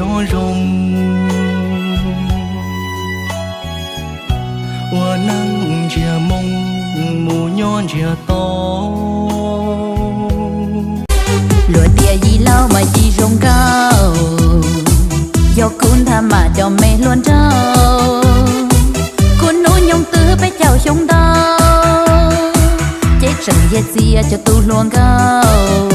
Muaj zoo ua neej ntsiag moo mus nyob ntsiag to. Luag tias yij laug mas yij zoo nkauj, yog kuv ntag mas cov me hluas nraug. Kuv hnub nyoog twg peb caug xyoo ntau, ces tseem yog txiv cov tub hluas nkauj.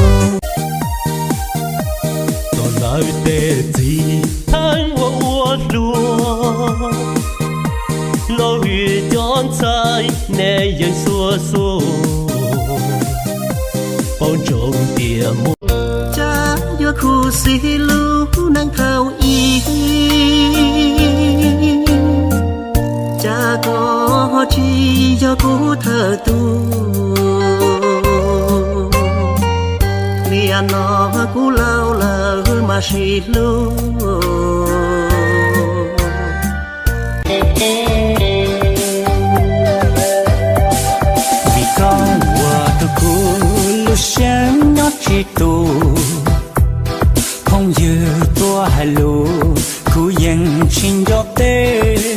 Txog lawv tej txiv theej ua ua hluas, los hwm cov ntxhais nej yeej xuas xuas, paub ntsoov tias muaj. Cas yuav khuv xim lub neej thaum ub, cas koj ho tsis yog kuv thawj tug. Nim no kuv laus lawm mas sib hlub. Vim koj ua rau kuv lub siab nyob tsis tus, phooj ywg tuaj hais lus kuv yeej tsis nco teb.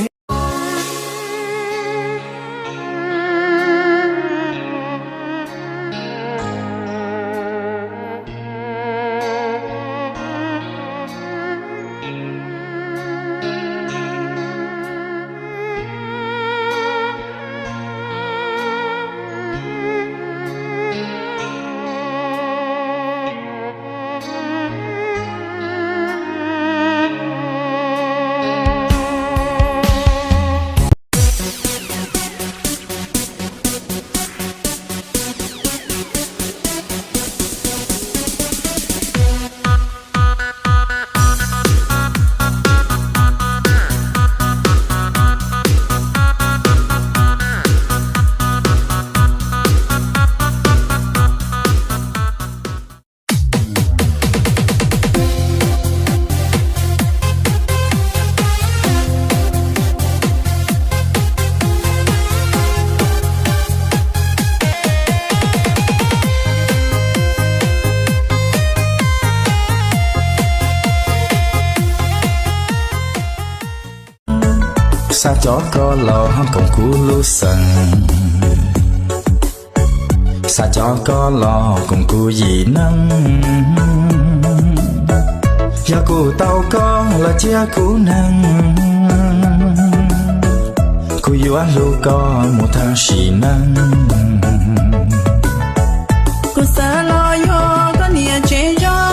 Xa cov koj los koom kuv lub xeem, xa cov koj los koom kuv yim neeg. Yog kuv tau koj los cia kuv neeg, kuv yuav hlub koj mus thaj sim neej. Kuv xav los yuav koj niam tsev zoo,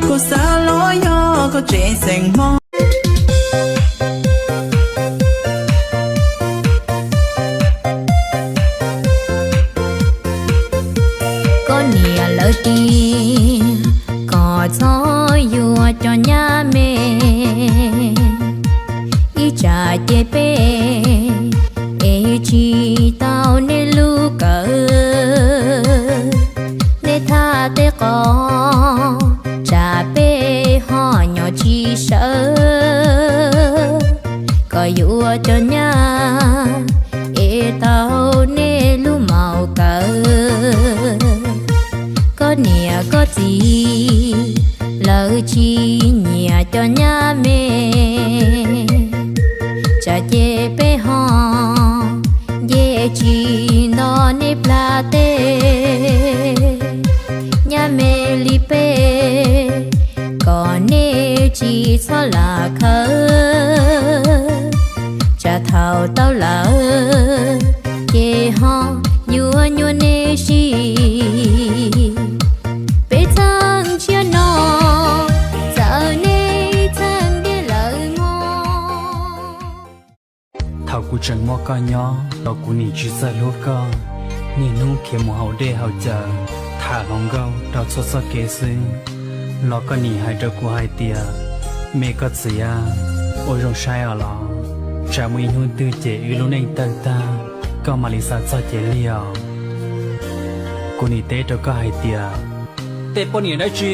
kuv xav los yuav koj tsev xeem Hmoob. Koj niam lawv tias kom txhob yuav cov nyab me, ib tsam ces peb es tsis tau nej lub kawm. Nej thaj teb qos tsam peb ho nyom tsis sawv, kom yuav cov nyab es tau nej lub maum kawm. Koj niam koj txiv lawv tsis nyiam cov nyab me, tsam ces peb ho nce tsis nto nej plag teb. Nyab me li peb kom nej tsis txhob lam khawv, tsam thaum tau lawm ces ho yuav nyuaj nej si. Peb txheej tshiab no txawm nej txheej deb lawm mog. Thaum kuv tseem muaj koj nyob los kuv nim tsis txawj hlub koj, niaj hnub khiav mus haus dej haus cawv, tham hluas nkauj rau txhua txoj kev xwb, los koj nim hais rau kuv hais tias, me koj txiv a, ua zoo saib os los, tsam muaj ib hnub twg ces wb lub neej tawg tag, koj mam li xav txog ces lig os. Kuv nim teb rau koj hais tias, tej poj niam dab tsi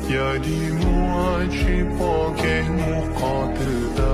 Yog dig muag tsis pom kev mus qhov twg.